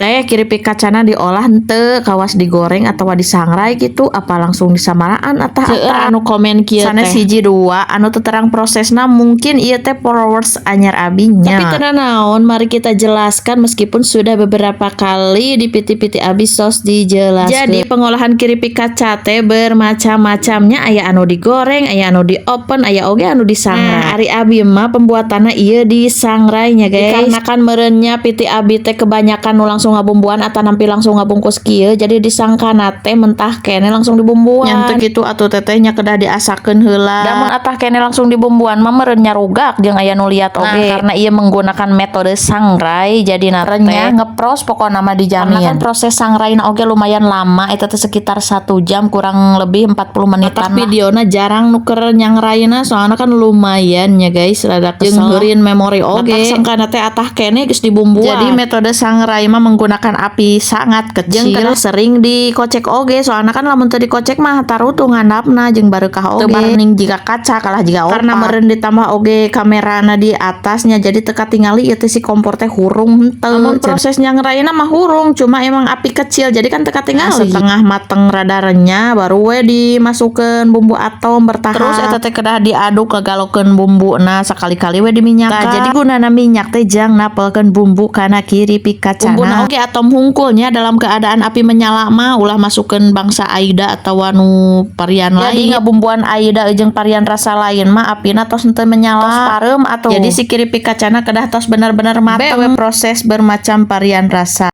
Teh, kiripik kacana diolah henteu? Kawas digoreng atau disangrai gitu, apa langsung disamaraan atah? Seueur anu komen kieu sanes teh. Hiji dua anu teu terang prosesna, mungkin ieu teh followers anyar abinya. Tapi teu naon, mari kita jelaskan meskipun sudah beberapa kali di piti-piti abi tos dijelaskan. Jadi pengolahan kiripik kaca teh bermacam-macamnya, aya anu digoreng, aya anu di oven, aya oge anu disangrai. Nah, ari abi mah pembuatanna ieu disangrainya, guys. Dikarenakan meureunnya piti abi teh kebanyakan nu langsung ngabumbuan atau nampi langsung ngabungkus kieu, jadi disangkana teh mentah keneh langsung dibumbuan. Nya teu kitu atuh, teteh nya, kedah diasakeun heula. Da mun atah keneh langsung dibumbuan mah meureun nyarugak jeung aya nu liat oge. Nah, karena ieu menggunakan metode sangrai, jadi Renyah, teh ngepros pokokna mah, dijamin. Karena kan proses sangraina oge lumayan lama, eta teh sekitar 1 jam kurang lebih 40 menitan lah. Videona jarang nu keur nyangraina, soalnya kan lumayan ya guys, rada kesel. Jeung heurin memori oge. Matak sangkana teh atah keneh geus dibumbuan. Jadi metode sangrai mah menggunakan api sangat kecil. Jeung kedah sering dikocek oge, soalnya kan lamun teu dikocek mah tarutuh ngandapna jeung bareukah oge. Teu barning jiga kaca, kalah jiga opak. Karena meureun ditambah oge kamerana di atasnya, jadi teu katingali ieu teh si kompor teh hurung henteu. Lamun proses nyangraina mah hurung, cuma emang api kecil, jadi kan teu katingali. Nah, setengah mateng rada renyah baru we dimasukkeun bumbu atom bertahap. Terus eta teh kedah diaduk, ngagalokeun bumbuna, sakali-kali we diminyakan. Nah, jadi gunana minyak teh jang napelkeun bumbu kana kiripik kacana. Bumbuna oge atom hungkulnya dalam keadaan api menyala mah ulah masukkeun bangsa Aida atau anu varian lain. Jadi ngabumbuan Aida jeung varian rasa lain mah apina tos henteu menyala. Tos pareum atuh. Jadi si kiripik kacana kedah tos benar-benar mateng. Be proses bermacam varian rasa.